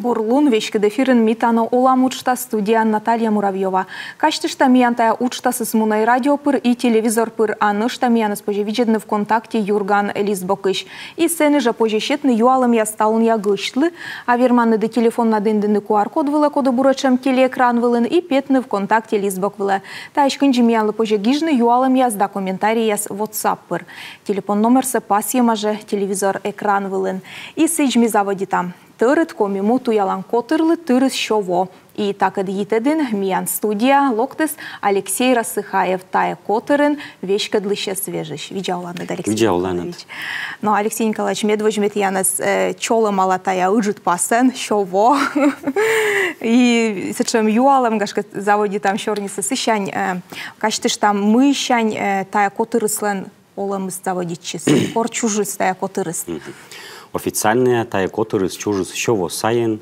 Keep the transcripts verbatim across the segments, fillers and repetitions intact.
Бур лун. Веськыд эфирын «Ми тані олам» уджтас, студияын Наталья Муравьёва. Казьтышта, миян тайӧ уджтасыс мунӧ и радио пыр, и телевизор пыр, а нӧшта миянӧс позьӧ видзӧдны ВКонтакте «Юрган» листбокысь. И сэні жӧ позьӧ сетны юалӧмъяс талунъя гӧсьтлы, а верманныд и телефоннад индыны Q R-код вылӧ, коді буретш эм телеэкран вылын, и петны ВКонтакте листбок вылӧ. Таысь кындзи миянлы позьӧ гижны юалӧмъяс да комментарийяс WhatsApp пыр. Телефон номерсӧ пасйӧма жӧ телевизор экран вылын. И сідз, ми заводитам. Тӧрыт «Коми му» туялан котырлы тырыс сё во. И такӧд йитӧдын миян студияӧ локтіс Алексей Рассыхаев, тайӧ котырын веськӧдлысьӧс вежысь. Видза оланныд, Алексей Николаевич. Но, Алексей Николаевич, медводз ме тіянӧс, э, чолӧмала тайӧ ыджыд пасӧн, сё во. И сэтшӧм юалӧм, гашкӧ, заводитам сёрнисӧ сысянь, э, казьтыштам, мыйсянь, э, тайӧ котырыслӧн олӧмыс заводитчис, кор чужис тайӧ котырыс. Официальнӧя тайӧ котырыс чужис сё во сайын,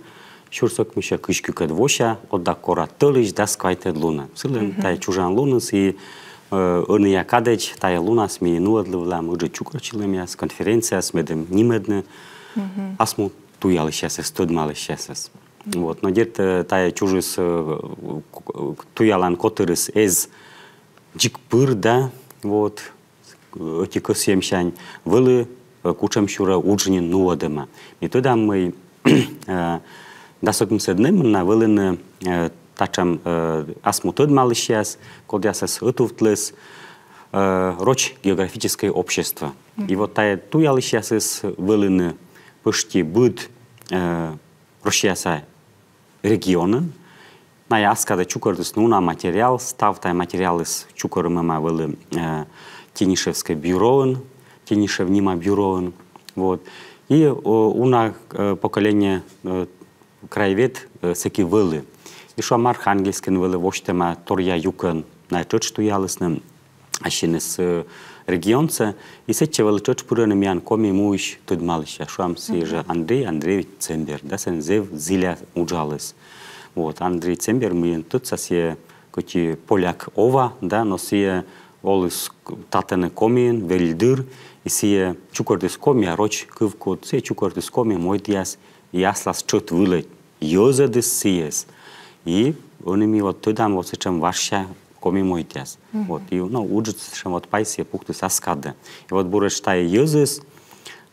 сюрс ӧкмыссё кызь кыкӧд вося, ӧтдак кора тӧлысь дас квайтӧд лунӧ. Сылӧн тайӧ чужан луныс, и, э, ӧнія кадӧдз тайӧ лунас ми нуӧдлывлам ыджыд чукӧртчылӧмъяс, конференцияяс, медым нимӧдны асму туялысьясӧс, тӧдмалысьясӧс. Вот. Но дерт, э, тайӧ чужис, э, к-, к-, туялан котырыс эз дзик пыр да, вот, ӧти кӧсйӧмсянь, вӧлі, э, кутшӧмсюрӧ удж нин нуӧдӧма. Ми тӧдам, мый, э, дас ӧкмысӧд нэмын на вӧліны, э, татшӧм, э, асму тӧдмалысьяс, кодъясӧс ӧтувтліс, э, Роч географическӧй общество. И вот тайӧ туялысьясыс вӧліны пӧшти быд, э, Россияса регионын. Найӧ ас кадӧ чукӧртісны уна материал, став тайӧ материалыс чукӧрмӧма вӧлі, э, Тенишевскӧй бюроын, Тенишев нима бюроын. Вот. И, о, уна, э, поколение, э, краевед, э, сэки вӧлі. И шуам, Архангельскын вӧлі восьтӧма торъя юкӧн, найӧ тшӧтш туялісны ассьыныс, э, регионсӧ, и сэтчӧ вӧлі тшӧтш пырӧны миян «Коми муысь» тӧдмалысьяс. Шуам, сійӧ жӧ Андрей Андреевич Цембер, да, сэн зэв зіля уджаліс. Вот, Андрей Цембер, мыйӧн тӧдса, сійӧ кӧть и поляк овӧ, да, но сійӧ оліс к-, татӧні Комиын вель дыр, и сійӧ чукӧртіс комиа-роч кывкуд, сійӧ чукӧртіс коми мойдъяс, и аслас тшӧт вылӧ йӧзӧдіс сійӧс. И ӧні ми вот тӧдам вот сэтшӧм важся коми мойдъяс. Вот, и, ну, уджыс сэтшӧм вот пайсӧ пуктіс ас кадӧ. И вот буретш тайӧ йӧзыс,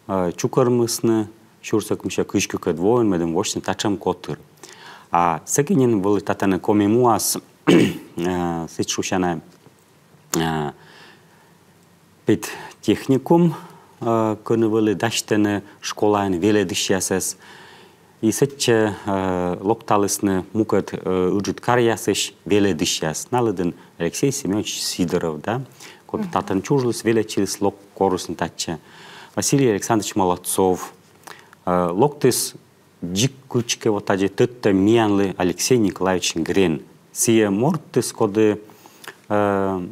э, чукӧрмисны сюрс ӧкмыссё кызь кыкӧд воын, медым восьтыны татшӧм котыр. А сэки нин вӧлі татӧні Коми муас, э, сідз шусяна, э, педтехникум, э, кӧні вӧлі дасьтӧны школаын велӧдысьясӧс. И сэтчӧ, э, локталісны мукӧд, э, ыджыд каръясысь велӧдысьяс. На лыдын Алексей Семёнович Сидоров, да, коді татӧн чужліс, велӧдчыліс, лок-, корисны татчӧ. Василий Александрович Молодцов, э, локтіс дзик кыдзкӧ вот тадзи тӧдтӧм миянлы Алексей Николаевич Грен. Сійӧ мортыс, коді, э,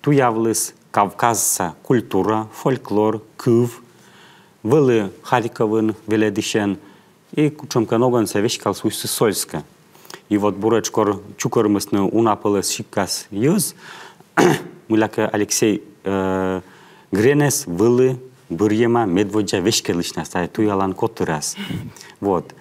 туявліс Кавказса культура, фольклор, кыв, вӧлі Харьковын велӧдысьӧн, и кутшӧмкӧ ногӧн сійӧ веськаліс Усть-Сысольскӧ. И вот буретш кор чукӧрмисны уна пӧлӧс сикас йӧз, мыйлакӧ Алексей, э, Гренӧс вӧлі бӧрйӧма медводдза веськӧдлысьнас тайӧ туялан котырас. Вот.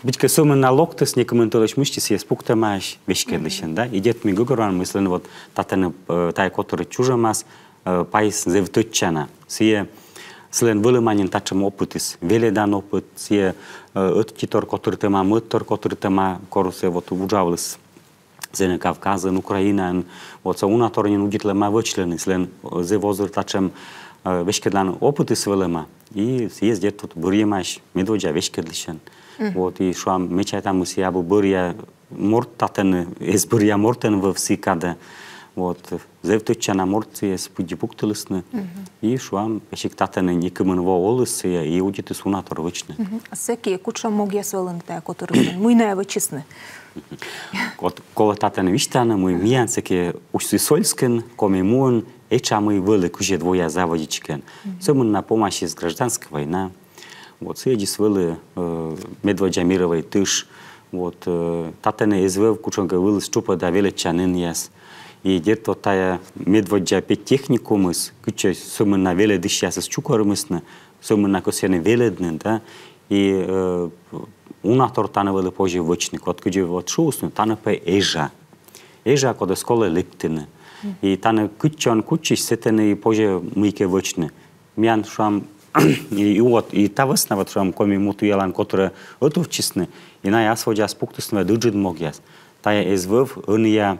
Быттьӧкӧ сӧмын на локтіс, некымын тӧлысь мысти сійӧс пуктӧмаӧсь веськӧдлысьӧн, да? И дерт, ми гӧгӧрвоам, мый сылӧн вот татӧн, э, тайӧ котыр чужӧмас, э, пайыс зэв тӧдчана. Сійӧ, сылӧн вӧлӧма нин татшӧм опытыс, велӧдан опыт, сійӧ, э, ӧтитор котыртӧма, мӧдтор котыртӧма, кор сійӧ вот уджавліс сэні Кавказын, Украинаын, вот со уна тор нин удитлӧма вӧчлыны, сылӧн, э, зэв озыр татшӧм, э, веськӧдлан опытыс вӧлӧма. И сійӧс, дерт, вот бӧрйӧмаӧсь медводдза веськӧдлысьӧн. Вот, и шуам, ме чайта, мый сійӧ абу бӧръя морт татӧні, эз бӧръя мортӧн вӧв сійӧ кадӧ. Вот, зэв тӧдчана морт, сійӧс пыдди пуктылісны. И шуам, весиг татӧні некымын во оліс сійӧ, и удитіс уна тор вӧчны. Мгм. Сэки кутшӧм могъяс вӧліны тайӧ котырыслӧн? Мый найӧ вӧчисны? Вот, колӧ татӧн висьтавны, мый миян сэки Усть-Сысольскын, Коми муын, этша мый вӧлі кызьӧд вояс заводитчигӧн. Сӧмын на помасис гражданская война. Вот, сійӧ дерт вӧлі, э, медводдза мирӧвӧй тыш. Вот, э, татӧні эз вӧв кутшӧмкӧ вылыс тшупӧда велӧдчанінъяс. И дерт, вот тайӧ медводдза педтехникумыс, кытчӧ сӧмын на велӧдысьясыс чукӧрмисны, сӧмын на кӧсйӧны велӧдны, да, И, э, уна тор тані вӧлі позьӧ вӧчны, код кыдзи вот шуисны, тані пӧ эжа. Эжа, кодӧс колӧ лэптыны. И тані кытчӧ он кутчысь, сэтӧні и позьӧ мыйкӧ вӧчны. Миян, шуам, и, и вот, и та вӧсна вот, шуам, Коми му туялан котырӧ ӧтувтчисны, и найӧ ас водзас пуктісны вӧд ыджыд могъяс. Тайӧ эз вӧв ӧнія,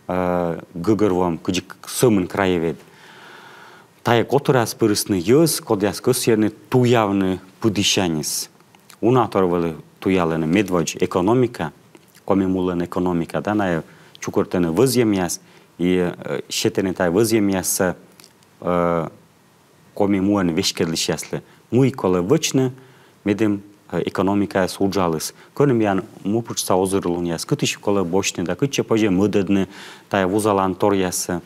э, гӧгӧрвоӧм, кыдзи к-, сӧмын краевед. Тайӧ котырас пырисны йӧз, кодъяс кӧсйӧны туявны пыдісяньыс. Уна тор вӧлі туялӧны медводз экономика, Коми мулӧн экономика, да, найӧ чукӧртӧны вӧзйӧмъяс, и, э, сетӧны тайӧ вӧзйӧмъяссӧ, э, Коми муӧн веськӧдлысьяслы. Мый колӧ вӧчны, медым, э, экономикаыс уджаліс. Кӧні миян мупытшса озырлунъяс, кытысь колӧ босьтны да кытчӧ позьӧ мӧдӧдны тайӧ вузалан торъяссӧ.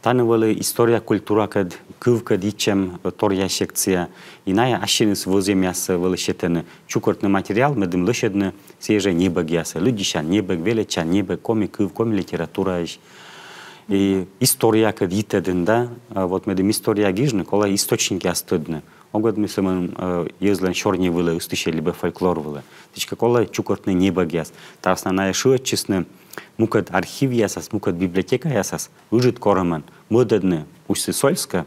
Тані вӧлі история, культуракӧд, кывкӧд йитчӧм, э, торъя секция. И найӧ ассьыныс вӧзйӧмъяссӧ вӧлі сетӧны чукӧртны материал, медым лӧсьӧдны сійӧ жӧ небӧгъяссӧ. Лыддьысян небӧг, велӧдчан небӧг, коми кыв, коми литератураысь. И историякӧд йитӧдын, да, а, вот медым история гижны, колӧ источникъяс тӧдны. Ог ӧд ми сӧмын, э, йӧзлӧн сёрни вылӧ ыстысь либӧ фольклор вылӧ. Сідзкӧ колӧ чукӧртны небӧгъяс. Та вӧсна найӧ шыӧдчисны мукӧд архивъясас, мукӧд библиотекаясас, ыджыд корӧмӧн, мӧдӧдны Усть-Сысольскӧ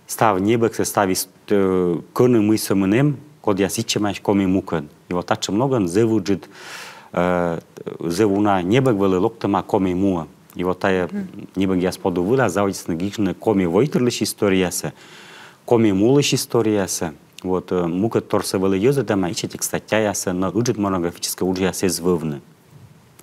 став небӧгсӧ, став ис-, э, кӧні мый сӧмын эм, кодъяс йитчӧмаӧсь Коми мукӧд. И вот татшӧм ногӧн зэв ыджыд, э, зэв уна небӧг вӧлі локтӧма Коми муӧ. И вот тайӧ небӧгъяс подув вылас заводитісны гижны Коми войтырлысь историясӧ, Коми мулысь историясӧ. Вот, э, мукӧдторсӧ вӧлі йӧзӧдӧма ичӧтик статьяясӧ, но ыджыд монографическӧй уджъяс эз вӧвны.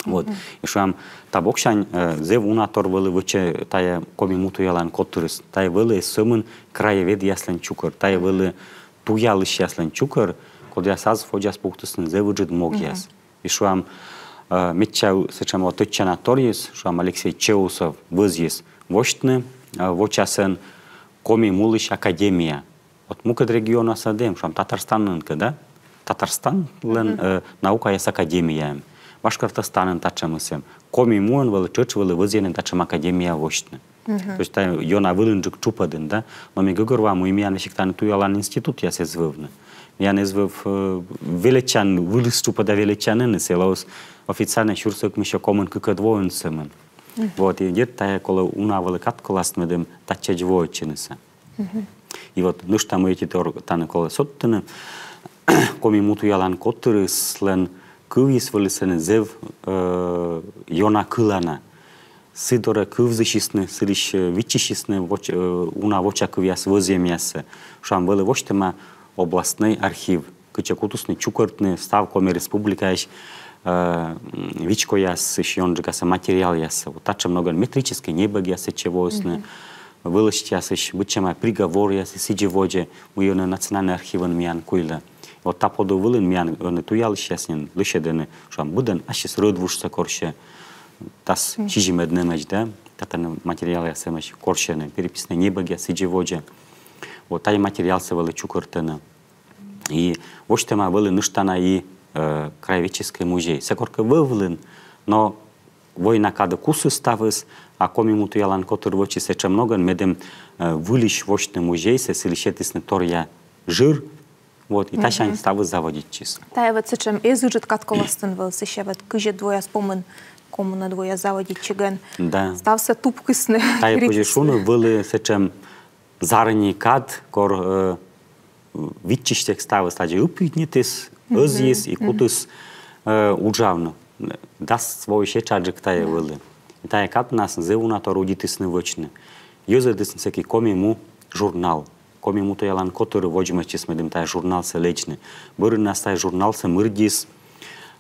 Вот. И шуам, та боксянь, э, зэв уна тор вӧлі вӧчӧ тайӧ Коми му туялан котырыс. Тайӧ вӧлі сӧмын краеведъяслӧн чукӧр, тайӧ вӧлі туялысьяслӧн чукӧр, кодъяс ас водзас пуктісны зэв ыджыд могъяс. И шуам, э, медся сэтшӧм вот тӧдчана торйыс, шуам, Алексей Чеусов вӧзйис восьтны, э, вочасӧн Коми мулысь академия. Вот мукӧд регионъясад эм, шуам, Татарстанын кӧ, да? Татарстанлӧн, э, наукаяс академия эм. Башкортостанын татшӧмыс эм. Коми муӧн вӧлі, тшӧтш вӧлі вӧзйӧны татшӧм академия восьтны. То есть та ёна вылынджык тшупӧдын, да? Но ми гӧгӧрвоам, мый миян весиг тані туялан институтъяс эз вӧвны. Миян эз вӧв, э, велӧдчан, вылыс тшупӧда велӧдчаніныс, сійӧ лоис официальнӧ сюрс ӧкмыссё комын кыкӧд воын сӧмын. Вот, и дерт тайӧ колӧ уна вӧлі кадколаст, медым татчӧдз воӧдчынысӧ. И вот нӧшта мый ӧти тор тані колӧ содтыны, Коми му туялан котырыслӧн кывйыс вӧлі сэні зэв, э, ёна кылана. Сы дорӧ кывзысисны, сылысь, э, виччысисны воч-, э, уна воча кывъяс вӧзйӧмъяссӧ. Шуам, вӧлі восьтӧма областнӧй архив, кытчӧ кутісны чукӧртны став Коми Республикаысь, э, м, вичкоясысь ёнджыкасӧ материалъяссӧ. Вот татшӧм ногӧн метрическӧй небӧгъяс сэтчӧ воисны, вӧлысьясысь быдсяма приговоръяс и сідзи водзӧ, мый ӧні Национальнӧй архивын миян куйлӧ. Вот та подув вылын миян ӧні туялысьяс нин лӧсьӧдӧны, шуам, быдӧн ассьыс рӧдвужсӧ корсьӧ, дас сизимӧд нэмӧдз, да, татӧн материалъяс эмӧсь, корсьӧны, переписнӧй небӧгъяс сідзи водзӧ. Вот тайӧ материалсӧ вӧлі чукӧртӧны. И восьтӧма вӧлі нӧшта на и, э, краеведческӧй музей. Сійӧ коркӧ вӧвлін, но война кадӧ кусіс ставыс, а Коми му туялан котыр вӧчис сэтшӧм ногӧн, медым, э, выльысь восьтны музейсӧ, сылы сетісны торъя жыр. Вот, и тасянь ставыс заводитчис. Тайӧ вот сэтшӧм эз ыджыд кадколастын вӧлі, сэсся вот кызьӧд вояс помын комынӧд вояс заводитчигӧн. Да. Ставсӧ тупкисны. Тайӧ позьӧ шуны, вӧлі сэтшӧм зарни кад, кор, э, виччысьтӧг ставыс тадзи ӧпитнитіс, ӧзйис и кутіс, э, уджавны. Дас воысь этшаджык тайӧ вӧлі. И тайӧ каднас зэв уна тор удитісны вӧчны. Йӧзӧдісны сэки «Коми му» журнал. Коми му туялан котыр водзмӧстчис, медым тайӧ журналсӧ лэдзны. Бӧрыннас тайӧ журналсӧ мырддис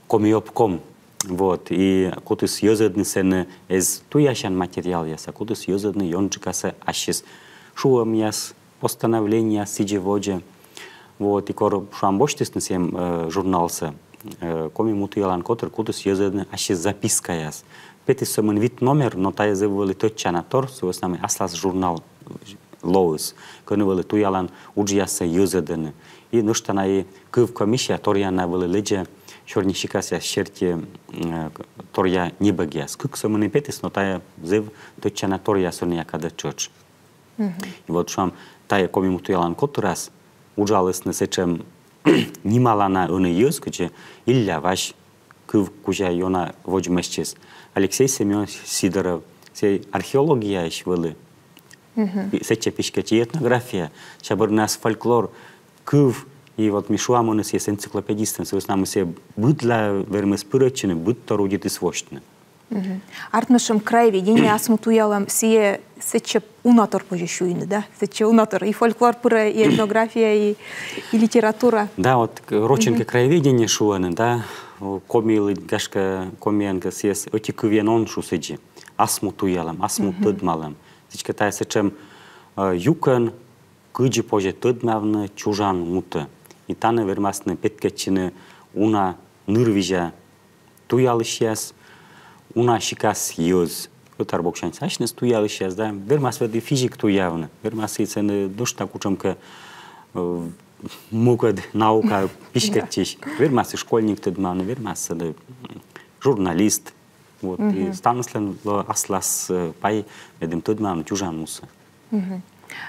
Коми обком. Вот, и кутіс йӧзӧдны сэні эз туясян материалъяс, а кутіс йӧзӧдны ёнджыкасӧ ассьыс шуӧмъяс, постановлениеяс, сідзи водзӧ. Вот, и кор, шуам, босьтісны сійӧ, э, журналсӧ, э, Коми му туялан котыр кутіс йӧзӧдны ассьыс запискаяс. Петіс сӧмын вит номер, но тайӧ зэв вӧлі тӧдчана тор, сы вӧсна мый аслас журнал лоис, кӧні вӧлі туялан уджъяссӧ йӧзӧдӧны. И нӧшта на и кыв комиссия торъя на вӧлі лэдзӧ сёрнисикасъяс серти, э, торъя небӧгъяс. Кык сӧмын и петіс, но тайӧ зэв тӧдчана торъяс ӧнія кадӧ тшӧтш. И вот, шуам, тайӧ Коми му туялан котырас уджалісны сэтшӧм нималана ӧні йӧз, кыдзи Илля Вась, кыв кузя ёна водзмӧстчис, Алексей Семёнович Сидоров, сійӧ археологияысь вӧлі. И сэтчӧ писькӧдчӧ этнография, чабырнас фольклор, кыв, и вот ми шуам ӧні сійӧс энциклопедистӧн, сы вӧсна мый сійӧ быдлаӧ вермис пырӧдчыны, быдтор удитіс восьтыны. Артмӧ шуны, краеведение, ас му туялӧм, сійӧ сэтчӧ унатор позьӧ сюйны, да? Сэтчӧ унатор. И фольклор пырӧ, и этнография, и, и литература. Да, вот к-, рочӧн кӧ краеведение шуӧны, да, о, комилы, гашкӧ, комиӧн кӧ, сійӧс ӧти кывйӧн он шу сідзи. Ас му туялӧм, ас му тӧдмалӧм. Сідзкӧ тайӧ сэтшӧм, э, юкӧн, кыдзи позьӧ тӧдмавны чужан мутӧ. И тані вермасны петкӧдчыны уна нырвизя туялысьяс, уна сикас йӧз. Ӧтар боксяньыс асьныс туялысьяс, да, вермас ведь и физик туявны, вермас и сэні нӧшта кутшӧмкӧ, э, мукӧд наука писькӧдчысь. Вермас и школьник тӧдмавны, вермас и, э, журналист. Вот, и ставныслӧн лоӧ аслас, э, пай, медым тӧдмавны чужан мусӧ.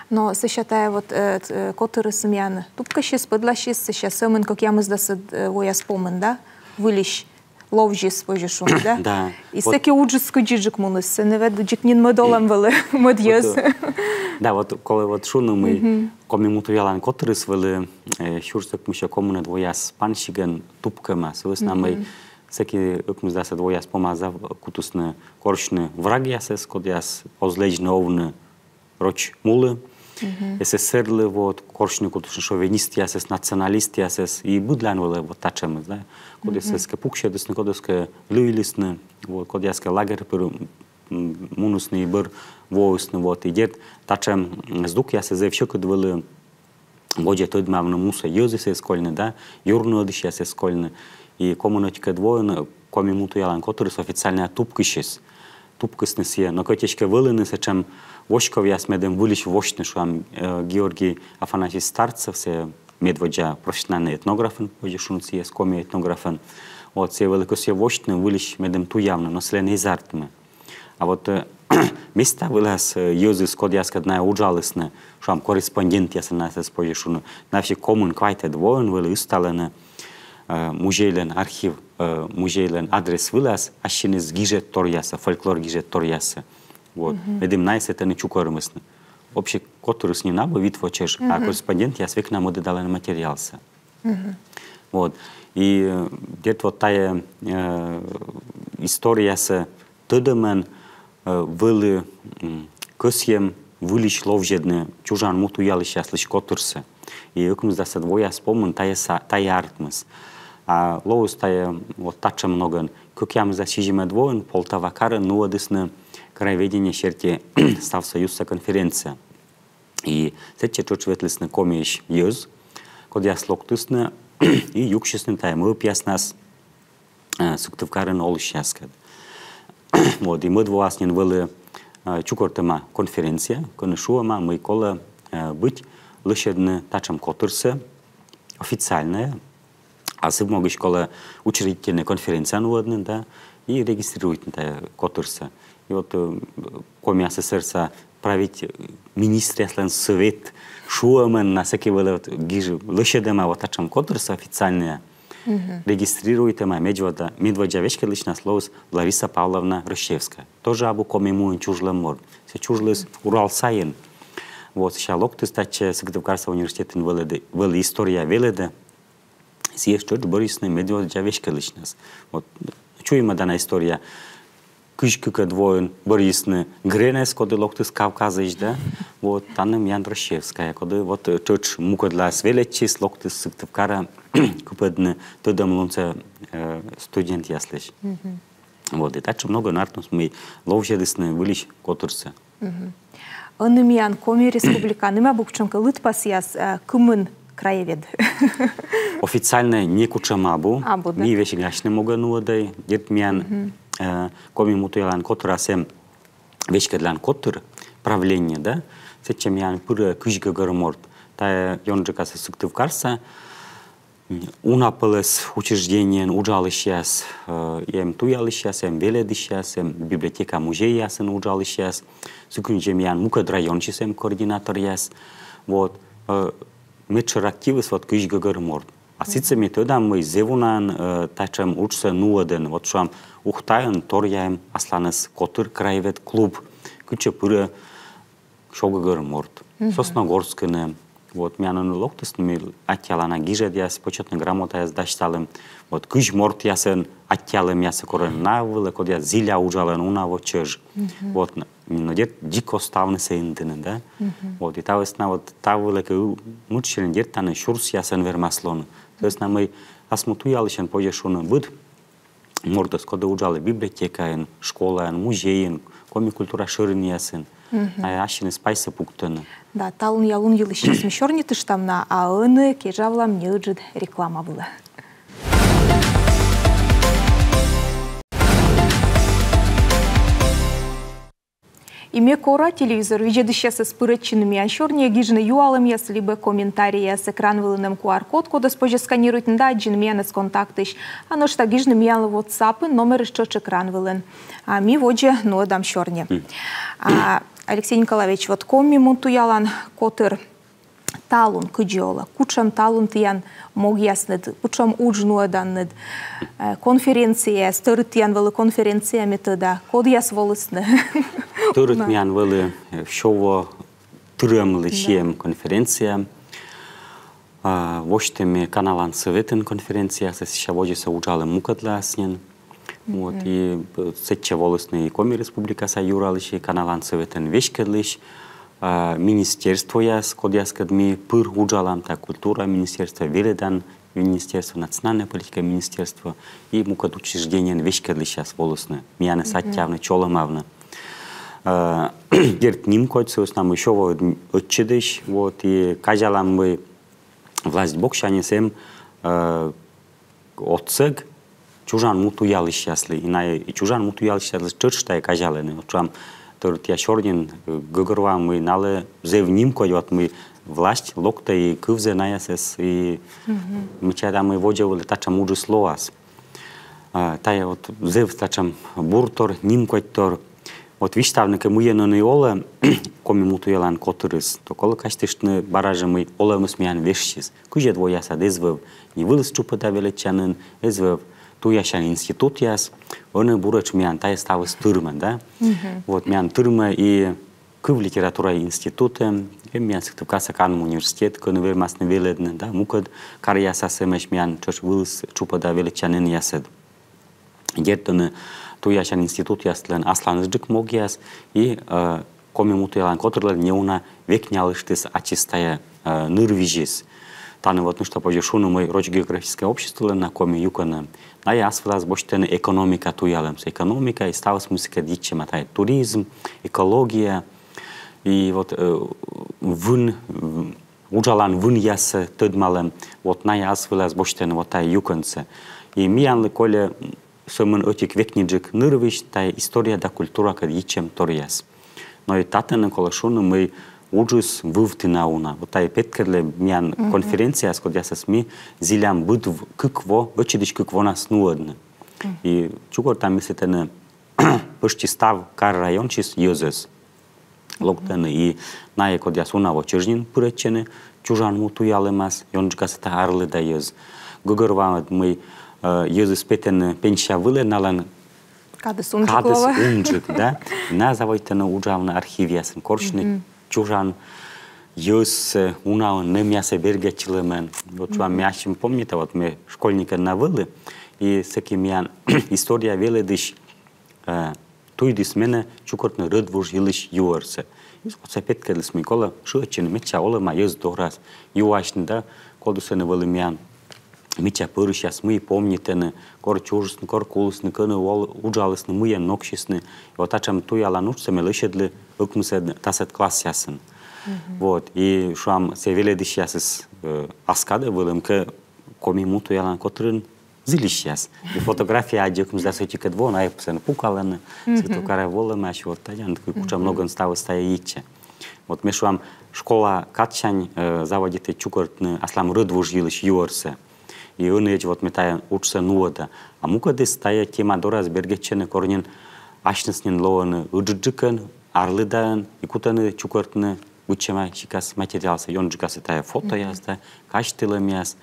Но сэсся тайӧ вот, э, т-, э, котырыс миян тупкысис, пӧдласис, сэсся сӧмын кӧкъямысдасӧд, э, вояс помын, да? Выльысь ловзис, позьӧ шуны, да? Да. И вот сэки уджыс кыдзиджык муніс, сэні ведь дзик нин мӧд олӧм вӧлі, мӧд йӧз. Вот, э, да, вот колӧ вот шуны, мый Коми му туялан котырыс вӧлі, э, сюрс ӧкмыссё комынӧд вояс пансигӧн тупкӧма, сы вӧсна мый сэки ӧкмысдасӧд вояс помас зэв кутісны корсьны врагъясӧс, кодъяс оз лэдзны овны роч мулы, СССР-лы, вот, корсьны кутісны шовинистъясӧс, националистъясӧс, и быдлаын вӧлі вот татшӧмыс, да. Кодъясӧс кӧ пуксьӧдісны, кодъясӧс кӧ лыйлісны, вот, кодъяс кӧ лагерь пыр, м, мунісны и бӧр воисны, вот, и дерт, татшӧм, м, здукъясыс зэв сьӧкыд вӧлі водзӧ тӧдмавны мусӧ, йӧзыс эз кольны, да, юрнуӧдысьяс эз кольны. И комын ӧтикӧд воын Коми му туялан котырыс официальнӧя тупкысис. Тупкисны сійӧ, но кӧть эськӧ вӧліны сэтшӧм воськовъяс, медым выльысь восьтны, шуам, э, Георгий Афанасьевич Старцев, сійӧ медводдза профессиональнӧй этнографӧн, позьӧ шуны, сійӧс коми этнографӧн. Вот, сійӧ вӧлі кӧсйӧ восьтны выльысь, медым туявны, но сылӧн эз артмы. А вот, э, места вылас, э, йӧзыс, кодъяскӧд найӧ уджалісны, шуам, корреспондентъясӧн найӧс позьӧ шуны, найӧ весиг комын квайтӧд воын вӧлі ысталӧны, э, музейлӧн архив, э, музейлӧн адрес вылас ассьыныс гижӧдторъяссӧ, фольклор гижӧдторъяссӧ. Вот. Медым найӧс тані чукӧрмисны. Вообще котырыс нин абу вит во чӧж, а корреспондентъяс век на мӧдӧдалӧны материалсӧ. Вот. И, э, дерт, вот тайӧ, э, историясӧ тӧдӧмӧн, э, вӧлі, м, кӧсйӧм выльысь ловзьӧдны чужан му туялысьяслысь котырсӧ. И ӧкмысдасӧд вояс помын тайӧ са-, тайӧ артмис. А лоис тайӧ вот татшӧм ногӧн. Кӧкъямысдас сизимӧд воын Полтава карын нуӧдісны краеведение серти ставсоюзса конференция. И сэтчӧ тшӧтш ветлісны Комиысь йӧз, кодъяс локтісны и юксисны тайӧ мӧвпъяснас, э, Сыктывкарын олысьяскӧд. Вот, и мӧд воас нин вӧлі, э, чукӧртӧма конференция, кӧні шуӧма, мый колӧ, э, быть лӧсьӧдны татшӧм котырсӧ, официальнӧя, а сы могысь колӧ учредительнӧй конференция нуӧдны, да, и регистрируйтны тайӧ котырсӧ. И вот, э, Коми АССР-са править-, министръяслӧн сӧвет шуӧмӧн на сэки вӧлі вот гижӧма, лӧсьӧдӧма вот татшӧм котырсӧ официальнӧя, регистрируйтӧма, медводдза, медводдза веськӧдлысьнас лоис Лариса Павловна Рощевская. Тоже абу Коми муын чужлӧм морт. Сійӧ чужліс Урал сайын. Вот, сэсся локтіс татчӧ Сыктывкарса университетын вӧлі, вӧлі история велӧдӧ. Сійӧс тшӧтш бӧрйисны медводдза веськӧдлысьнас. Вот, чуймӧдана история. Кызь кыкӧд воын бӧрйисны Гренӧс, коді локтіс Кавказысь, да? Вот, тані миян Рощевская, коді вот, э, тшӧтш мукӧдлаас велӧдчис, локтіс Сыктывкарӧ кыпӧдны тӧдӧмлунсӧ, э, студентъяслысь. Вот, и татшӧм ногӧн артмис, мый ловзьӧдісны выльысь котырсӧ. Ӧні миян Коми Республикаын эм абу кутшӧмкӧ лыдпасъяс, э, кымын краевед? Официальнӧя некутшӧм абу. Абу, да. Ми весиг асьным могӧ нуӧдӧй, дерт, миян, э, Коми му туялан котырас эм веськӧдлан котыр, правление, да? Сэтчӧ миян пырӧ кызь гӧгӧр морт. Тайӧ ёнджыкасӧ Сыктывкарса, Уна пӧлӧс учреждениеын уджалысьяс, э, эм туялысьяс, эм велӧдысьяс, эм библиотека, музейясын уджалысьяс, сы кындзи миян мукӧд районсьыс эм координаторъяс. Вот, э, медшӧр активыс вот кызь гӧгӧр морт. А сідзсӧ ми тӧдам, мый зэв унаӧн, э, татшӧм уджсӧ нуӧдӧны. Вот шуам, Ухтаын торъя эм асланыс котыр, краевед клуб, кытчӧ пырӧ сё гӧгӧр морт. Сосногорскын эм. Вот, миян ӧні локтісны, ми аттьӧалана гижӧдъяс, почётнӧй грамотаяс дасьталім. Вот, кызь мортъясӧн аттьӧалӧмъяссӧ корӧны, на вылӧ, кодъяс зіля уджалӧны уна во чӧж. Вот, н-, но дерт дзик оз ставнысӧ индыны, да? Вот, и та вӧсна вот та вылӧ кӧ у-, мыччыны, дерт тані сюрсъясӧн вермас лоны. Сы вӧсна мый асму туялысьӧн позьӧ шуны быд мортӧс, коді уджалӧ библиотекаын, школаын, музейын, коми культура шӧринъясын. А ассьыныс пайсӧ пуктӧны. Да, талунъя лун йылысь ми сёрнитыштам на, а ӧні кежавлам неыджыд реклама вылӧ. И ме кора телевизор видзӧдысьясӧс пырӧдчыны миян сёрниӧ, гижны юалӧмъяс либӧ комментарийяс. Экран вылын эм Q R-код, кодӧс позьӧ сканируйтны да аддзыны миянӧс Контактысь. А нӧшта гижны миянлы WhatsApp-ын, номерыс тшӧтш экран вылын. А ми водзӧ нуӧдам сёрни. А, Алексей Николаевич, вот Коми му туялан котыр талун кыдзи олӧ? Кутшӧм талун тіян могъясныд, кутшӧм удж нуӧданныд, э, конференцияяс, тӧрыт тіян вӧлі конференция, ме тӧда, кодъяс волісны? Тӧрыт миян вӧлі, э, сё во тырӧмлы сиӧм конференция. А, восьтім ми Каналан Сӧветын конференциясӧ, сэсся водзӧсӧ уджалім мукӧдлаас нин. Вот, и, э, сэтчӧ волісны и Коми Республикаса юралысь, и Каналан Сӧветӧн веськӧдлысь, а, министерствояс, кодъяскӧд ми пыр уджалам, та культура министерство, велӧдан министерство, национальная политика министерство и мукӧд учреждениеӧн веськӧдлысьяс волісны, миянӧс аттьӧавны, чолӧмавны. Э, дерт, нимкодь, сы вӧсна мый сё во ӧтчыдысь, вот, и казялам, мый власть боксяньыс эм, э, отсӧг чужан му туялысьяслы. И найӧ и чужан му туялысьяслы тшӧтш тайӧ казялӧны. Вот шуам, тӧрытъя сёрниын, э, гӧгӧрвоам, мый налы зэв нимкодь, вот, мый власть локтӧ и кывзӧ наясӧс, и ми чайтам, мый водзӧ вылӧ татшӧм уджыс лоас. А, тайӧ вот зэв татшӧм буртор, нимкодьтор. Вот висьтавны кӧ, мыйӧн ӧні олӧ Коми му туялан котырыс, то колӧ казьтыштны бара жӧ, мый олӧмыс миян вежсис. Кызьӧд воясад эз вӧв ни вылыс тшупӧда велӧдчанін, эз вӧв туясян институтъяс, ӧні буретш миян тайӧ ставыс тырмӧ, да? Вот миян тырмӧ и кыв литература институтӧ, эм миян Сыктывкарса канму университет, кӧні вермасны велӧдны, да, мукӧд каръясас эмӧсь миян тшӧтш вылыс тшупӧда велӧдчанінъясӧд. Дерт, ӧні туясян институтъяслӧн асланысджык могъяс, и, э, Коми му туялан котырлӧн неуна векнялыштіс ачыс тайӧ, э, нырвизьыс. Тані вот нӧшта позьӧ шуны, мый Роч географическӧй обществолӧн на Коми юкӧнӧ найӧ ас вылас босьтӧны экономика туялӧмсӧ. Экономика и ставыс, мый сыкӧд йитчӧма, тайӧ туризм, экология, и вот, э, вын, м, уджалан вынъяссӧ тӧдмалӧм, вот найӧ ас вылас босьтӧны вот тайӧ юкӧнсӧ. И миянлы кольӧ сӧмын ӧтик векниджык нырвизь — тайӧ история да культуракӧд йитчӧм торъяс. Но и татӧн колӧ шуны, мый уджыс вывті на уна. Вот тайӧ петкӧдлӧ миян конференцияяс, кодъясӧс ми зілям быд в-, кык во, ӧтчыдысь кык вонас нуӧдны. И чукӧртам ми сэтӧні пӧшти став кар-районсьыс йӧзӧс. Локтӧны, и найӧ, кодъяс уна во чӧж нин пырӧдчӧны чужан му туялӧмас, ёнджыкасӧ тайӧ арлыда йӧз. Гӧгӧрвоам, мый, э, йӧзыс петӧны пенсия вылӧ, налӧн кадыс унджык, кадыс лоӧ, унджык, да. Найӧ заводитӧны уджавны архивъясын, корсьны чужан йӧзсӧ, э, унаӧн нэмъяссӧ бергӧдчылӧмӧн. Вот шуам, ме ачым помнита, вот ме школьникӧн на вӧлі, и сэки миян история велӧдысь, э, туйдіс менӧ чукӧртны рӧдвуж йылысь юӧрсӧ. И вот сійӧ петкӧдліс, мый колӧ шыӧдчыны медся олӧма йӧз дорас, юасьны, да, кодыс ӧні вӧлі миян мича пӧрысьяс, мый помнитӧны, кор чужисны, кор кулісны, кӧні ол-, уджалісны, мыйӧн ноксисны. И вот татшӧм туялан уджсӧ ме лӧсьӧдлі ӧкмысӧд, дасӧд классъясын. Вот, и шуам, сійӧ велӧдысьясыс, э, ас кадӧ вӧлӧмкӧ Коми му туялан котырын зільысьяс. И фотография аддзи, ӧкмысдас ӧтикӧд воын, а эпсӧн пукалӧны, Сыктывкарӧ волӧмаӧсь, вот, тадзи, кутшӧм ногӧн ставыс тайӧ йитчӧ. Вот ме шуам, школа кадсянь, э, заводиті чукӧртны аслам рӧдвуж йылысь юӧрсӧ. И ӧнӧдз вот ме тайӧ уджсӧ нуӧда. А мукӧдыс тайӧ тема дорас бергӧдчӧны, кор нин асьныс нин лоӧны ыджыдджыкӧн, арлыдаӧн, и кутӧны чукӧртны быдсяма сикас материалсӧ, ёнджыкасӧ тайӧ фотояс да, казьтылӧмъяс,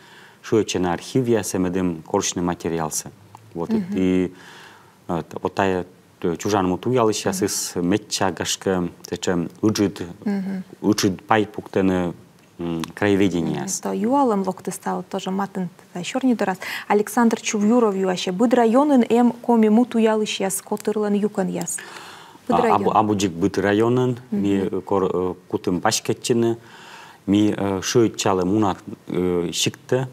шыӧдчӧны архивъясӧ, медым корсьны материалсӧ. Вот, и, э, т-, вот тайӧ, э, чужан му туялысьясыс медся, гашкӧ, сэтшӧм ыджыд, ыджыд пай пуктӧны, м, краеведениеас. То юалӧм локтіс тайӧ тоже матын, тайӧ сёрни дорас. Александр Чувьюров юасьӧ: быд районын эм коми му туялысьяс котырлӧн юкӧнъяс? Быд районын. Абу-, абу дзик быд районын, ми, э, кор-, э, кутім паськӧдчыны, ми, э, шыӧдчалім уна, э, сиктӧ,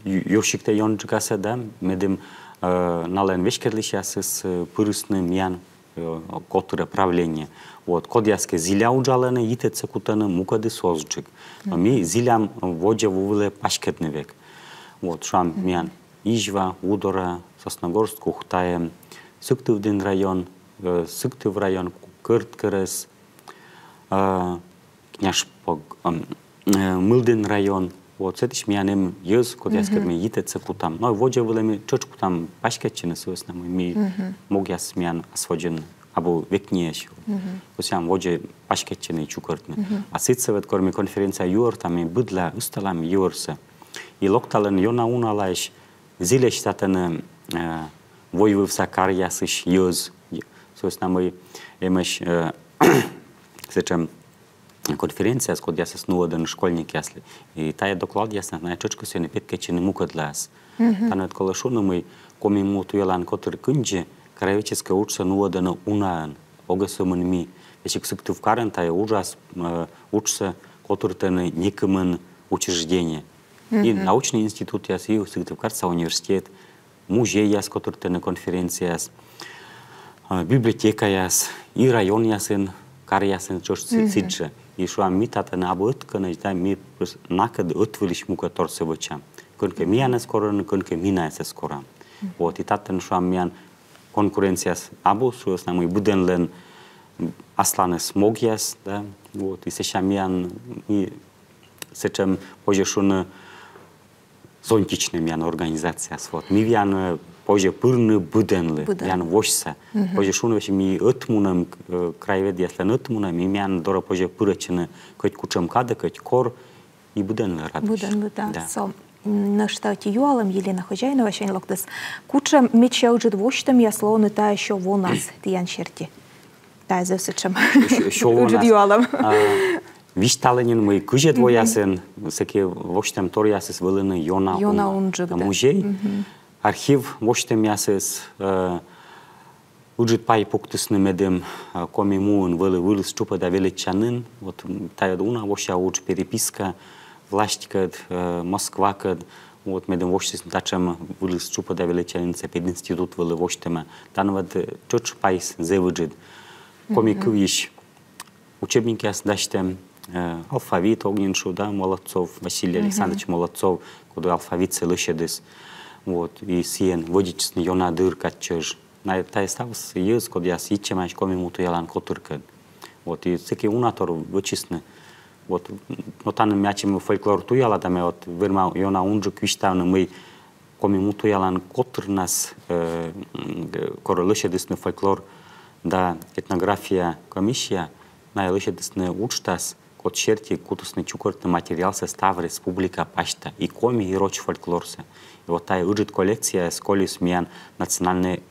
ю-, юрсиктӧ ёнджыкасӧ, да, медым, э, налӧн веськӧдлысьясыс, э, пырисны миян, э, котырӧ, правлениеӧ. Вот, кодъяскӧ зіля уджалӧны, йитӧдсӧ кутӧны, мукӧдыс оз дзик. Но ми зілям водзӧ вылӧ паськӧдны век. Вот, шуам, миян Изьва, Удора, Сосногорск, Ухтаын, Сыктывдін район, э, Сыктыв район, Кӧрткерӧс, э, Княжпог-, м, э, Мылдін район. Вот, сэтысь миян эм йӧз, кодъяскӧд ми йитӧдсӧ кутам. Но водзӧ вылӧ ми тшӧтш кутам паськӧдчыны, сы вӧсна мый ми могъяс миян ас водзын абу векниӧсь. Кутам водзӧ паськӧдчыны, чукӧртны. А сідзсӧ вот, кор ми конференция юӧртам, ми быдлаӧ ысталам юӧрсӧ. И локталӧны ёна уналаысь, зільӧсь татӧні, э, войвывса каръясысь йӧз. Сы вӧсна мый эмӧсь, э, сэтшӧм конференцияяс, кодъясӧс нуӧдӧны школьникъяслы. И тайӧ докладъяснас найӧ тшӧтш кӧсйӧны петкӧдчыны мукӧдлаас. Тані ӧд колӧ шуны, мый Коми му туялан котыр кындзи краеведческӧй уджсӧ нуӧдӧны унаӧн, огӧ сӧмын ми. Весиг Сыктывкарын тайӧ уджас, э, уджсӧ котыртӧны некымын учреждение. И научнӧй институтъяс, и Сыктывкарса университет, музейяс котыртӧны конференцияяс, а, библиотекаяс, и районъясын, каръясын тшӧтш сы-, сідзжӧ. И шуам, ми татӧні абу ӧткӧнӧсь, да, ми пс-, накӧд ӧтвылысь мукӧдторсӧ вӧчам. Кӧнкӧ миянӧс корӧны, кӧнкӧ ми найӧс корам. Вот, и татӧні, шуам, миян конкуренцияыс абу, сы вӧсна мый быдӧнлӧн асланыс могъяс, да, вот, и сэсся миян, ми сэтшӧм, позьӧ шуны, зонтичнӧй миян организацияыс. Вот. Ми миян, э, позьӧ пырны быдӧнлы, миян восьса. Позьӧ шуны, вообще ми ӧтмунӧм, э, краеведъяслӧн ӧтмунӧм, и миян дорӧ позьӧ пырӧдчыны кӧть кутшӧм кадӧ, кӧть кор, и быдӧнлы радӧсь. Быдӧнлы, да. Да. Со, м, нӧшта ӧти юалӧм Елена Хозяиновасянь локтіс. Кутшӧм медся ыджыд восьтӧмъяс лоӧны тайӧ сё вонас тіян серти? Тайӧ зэв сэтшӧм ыджыд юалӧм. А, висьталі нин, мый кызьӧд воясын сэки восьтӧмторъясыс вӧліны ёна, ёна унджык, да. Музей, архив восьтӧмъясыс, э, ыджыд пай пуктісны, медым, э, Коми муын вӧлі вылыс тшупӧда велӧдчанін. Вот, м, тайӧ уна вося удж, переписка властькӧд, э, Москвакӧд. Вот, медым восьтісны татшӧм вылыс тшупӧда велӧдчанінсӧ, пединститут вӧлі восьтӧма. Тані вот, э, тшӧтш пайыс зэв ыджыд. Коми кывйысь учебникъяс дасьтӧм, э, алфавит, ог нин шу, да, Молодцов, Василий Александрович Молодцов, коді алфавитсӧ лӧсьӧдіс. Вот, и сійӧн вӧдитчисны ёна дыр кад чӧж. Найӧ тайӧ ставыс йӧз, кодъяс йитчӧмаӧсь Коми му туялан котыркӧд. Вот, и сэки уна тор вӧчисны. Вот, но тані ме ачым фольклор туяла, да ме вот верма ёна унджык висьтавны, мый Коми му туялан котырнас, э, м, г-, кор лӧсьӧдісны фольклор да этнография комиссия, найӧ лӧсьӧдісны уджтас, код серти кутісны чукӧртны материалсӧ став республика пасьта, и коми, и роч фольклорсӧ. И вот тайӧ ыджыд коллекцияыс колис миян национальнӧй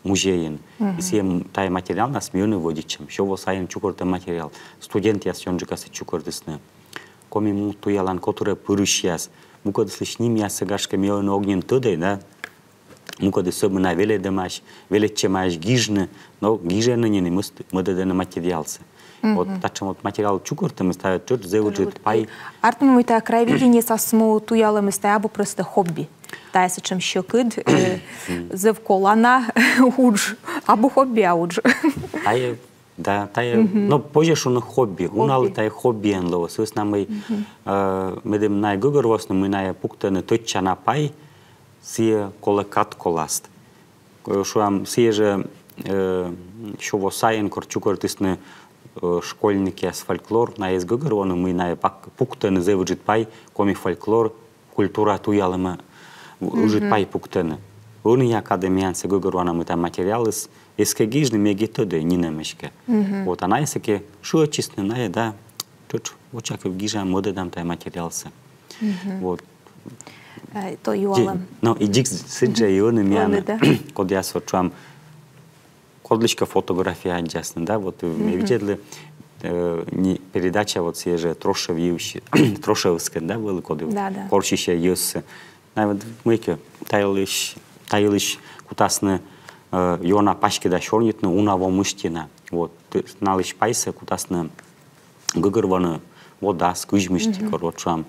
музейын. И сійӧ м-, тайӧ материалнас ми ӧні вӧдитчам. Сё во сайын чукӧртӧм материал. Студентъяс ёнджыкасӧ чукӧртісны. Коми му туялан котырӧ пырысьяс. Мукӧдыслысь нимъяссӧ, гашкӧ, ми ӧні ог нин тӧдӧй, да? Мукӧдыс сӧмын на велӧдӧмаӧсь, велӧдчӧмаӧсь гижны, но гижӧны нин и мыс-, мӧдӧдӧны материалсӧ. Вот татшӧм вот материал чукӧртӧмыс тайӧ тшӧтш зэв ыджыд пай. Артмӧ, мый тайӧ краеведениеыс ас му туялӧмыс тайӧ абу просто хобби. Тайӧ сэтшӧм сьӧкыд, э, зэв колана удж. Абу хобби, а удж. Тайӧ, да, тайӧ, но позьӧ шуны хобби. Хобби. Уналы тайӧ хоббиӧн лоӧ. Сы вӧсна мый, э, медым найӧ гӧгӧрвоисны, мый найӧ пуктӧны тӧдчана пай, сійӧ колӧ кад коласт. Э, шуам, сійӧ жӧ, э, сё во сайын, кор чукӧртісны, э, школьникъяс фольклор, найӧ эз гӧгӧрвоны, мый найӧ пак-, пуктӧны зэв ыджыд пай коми фольклор, культура туялӧмӧ, ыджыд пай пуктӧны. Ӧнія кадӧ миянсӧ гӧгӧрвоана, мый тайӧ материалыс эз кӧ гижны, ми эг и тӧдӧй нинӧм эськӧ. Вот, а найӧ сэки шыӧдчисны, найӧ, да, тшӧтш, вочакыв гижам, мӧдӧдам тайӧ материалсӧ. Вот. Э, то юалӧм. Но и дзик сідз жӧ и ӧні миянӧ, кодъяс вот, шуам, кодлыськӧ фотография аддзасны, да, вот, э, ме видзӧдлі, э, не, передача вот сійӧ жӧ Трошев йывсьыс, Трошевскӧй, да, вӧлі, коді корсьысьӧ йӧзсӧ. На вот мыйкӧ та йылысь, та йылысь кутасны, э, ёна паськыда сёрнитны уна во мысти на. Вот, налысь пайсӧ кутасны гӧгӧрвоны во дас, кызь мысти, короче, шуам,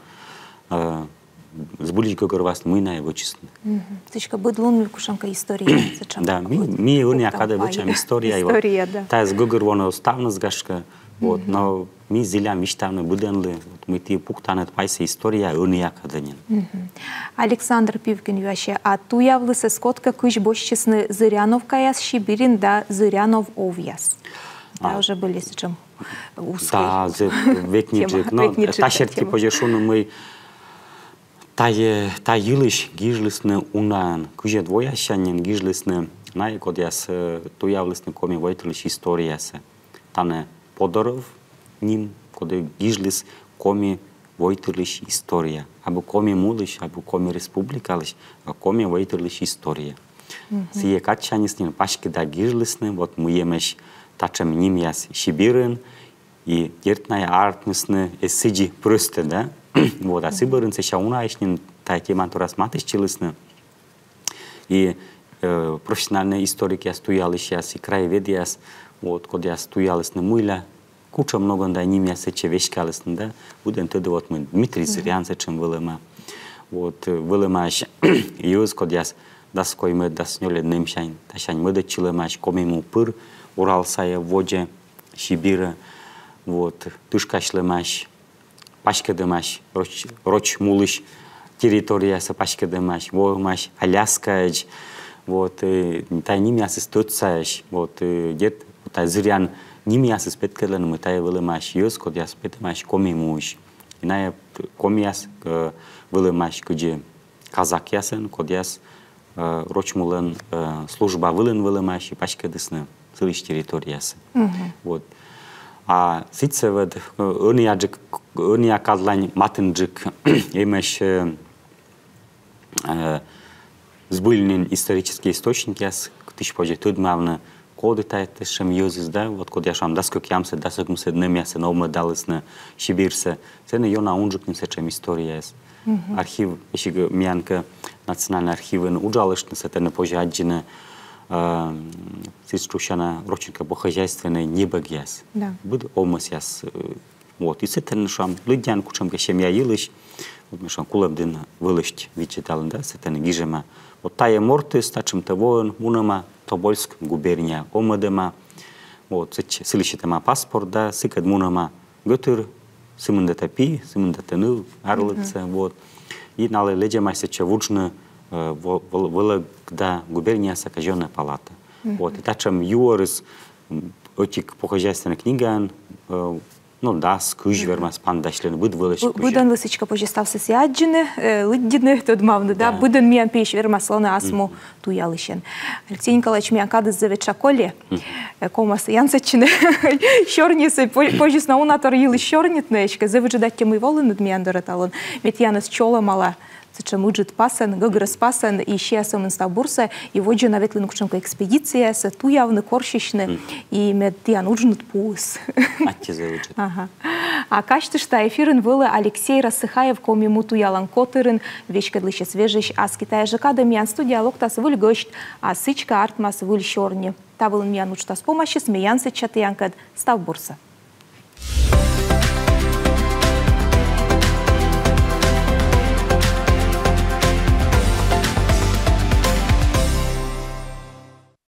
э, збыльысь гӧгӧрвоасны, мый найӧ вӧчисны. Сідзкӧ быд лун кутшӧмкӧ история. Да, ми, ми ӧнія кадӧ вӧчам история. История, да. Тайӧс гӧгӧрвоны ставныс, гашкӧ. Вот, но ми зілям висьтавны быдӧнлы, вот, мый ті пуктанныд пайсӧ история ӧнія кадӧ нин. Александр Пивкин юасьӧ: а туявлысӧ кодкӧ кызь босьтчисны Зыряновкаяс Сибирын да Зырянов овъяс? Та уже были сэтшӧм узкӧй. Да, зэв векниджык. Но та серти позьӧ шуны, мый тайӧ, та йылысь гижлісны унаӧн, кызьӧд воясянь нин гижлісны найӧ, кодъяс, э, туявлісны коми войтырлысь историясӧ. Тані Подоров ним, коді гижліс коми войтырлысь история. Абу Коми мулысь, абу Коми республикалысь, а коми войтырлысь история. Сійӧ кадсяньыс нин паськыда гижлісны, вот, мый эмӧсь татшӧм нимъяс Сибирын, и дерт, найӧ артмисны эз сідзи прӧстӧ, да? Вот, а сы бӧрын сэсся унаысь нин тайӧ тема дорас матыстчылісны. И, э, профессиональнӧй историкъяс, туялысьяс, и краеведъяс, вот, кодъяс туялісны, мыйла, кутшӧм ногӧн тайӧ нимъяс сэтчӧ веськалісны, да, быдӧн тӧдӧ, вот, мый Дмитрий Зырян сэтшӧм вӧлӧма. Вот, э, вӧлӧмаӧсь йӧз, кодъяс дас коймӧд, дас нёльӧд нэмсянь тасянь мӧдӧдчылӧмаӧсь Коми му пыр, Урал сайӧ водзӧ, Сибирӧ, вот, тышкасьлӧмаӧсь, паськӧдӧмаӧсь Роч, Роч мулысь территориясӧ, паськӧдӧмаӧсь, воӧмаӧсь Аляскаӧдз, вот, э, тайӧ нимъясыс тӧдсаӧсь, вот, э, дерт, тайӧ Зырян нимъясыс петкӧдлӧны, мый тайӧ вӧлӧмаӧсь йӧз, кодъяс петӧмаӧсь Коми муысь. И найӧ комияс, э, вӧлӧмаӧсь кыдзи казакъясӧн, кодъяс, э, Роч мулӧн, э, служба вылын вӧлӧмаӧсь и паськӧдісны сылысь территориясӧ. Вот. А сідзсӧ вот, э, ӧнія джык, ӧнія кадлань матынджык эмӧсь, э, э, збыль нин историческӧй источникъяс, кытысь позьӧ тӧдмавны, коді тайӧ татшӧм йӧзыс, да, вот, кодъяс, шуам, дас кӧкъямысӧд, дас ӧкмысӧд нэмъясын овмӧдалісны Сибирсӧ. Сэні ёна унджык нин сэтшӧм историяяс. Архив, эськӧ миян кӧ Национальнӧй архивын уджалыштны, сэтӧні позьӧ аддзыны, э, сідз шусяна, рочӧн кӧ, похозяйственнӧй небӧгъяс. Да. Быд овмӧсъяс, э, вот. И сэтӧні, шуам, лыддян кутшӧмкӧ семья йылысь, вот, ме, шуам, Кулӧмдін вылысьт видзӧдалін, да, сэтӧні гижӧма. Вот тайӧ мортыс татшӧм-то воын мунӧма Тобольск губерния, овмӧдӧма, вот, сэтчӧ, сылы сетӧма паспорт, да, сыкӧд мунӧма гӧтыр, сымындатӧ пи, сымындатӧ ныв, арлыдсӧ, вот. И налы лэдзӧмаӧсь сэтчӧ вуджны, э, Во-, Вол-, Вологда губернияса казённӧй палата. Вот, и татшӧм юӧрыс, м, ӧтик похозяйственнӧй книгаын, э, ну, дас, кызь вермас паныдасьлыны, быд вылысь. Быдӧнлы сідзкӧ позьӧ ставсӧ сійӧ аддзыны, э, лыддьыны, тӧдмавны, да, быдӧн миян пиысь вермас лоны ас му туялысьӧн. Алексей Николаевич, миян кадыс зэв этша коли, э, ковмас янсӧдчыны сёрнисӧ, по-, позис на уна тор йылысь сёрнитны, эськӧ зэв ыджыд аттьӧ, мый волінныд миян дорӧ талун. Ме тіянӧс чолӧмала сэтшӧм ыджыд пасӧн, гӧгрӧс пасӧн, и сиа сӧмын став бурсӧ, и водзӧ на ветлыны кутшӧмкӧ экспедицияясӧ, туявны, корсьысьны, и мед тіян уджныд пуис. Аттьӧ зэв ыджыд. Ага. А казьтышта, эфирын вӧлі Алексей Рассыхаев, Коми му туялан котырын веськӧдлысьӧс вежысь. Аски тайӧ жӧ кадӧ миян студияӧ локтас выль гӧсьт, а сідзкӧ артмас выль сёрни. Та вылын миян уджтас помасис, ме янсӧдча тіянкӧд став бурсӧ.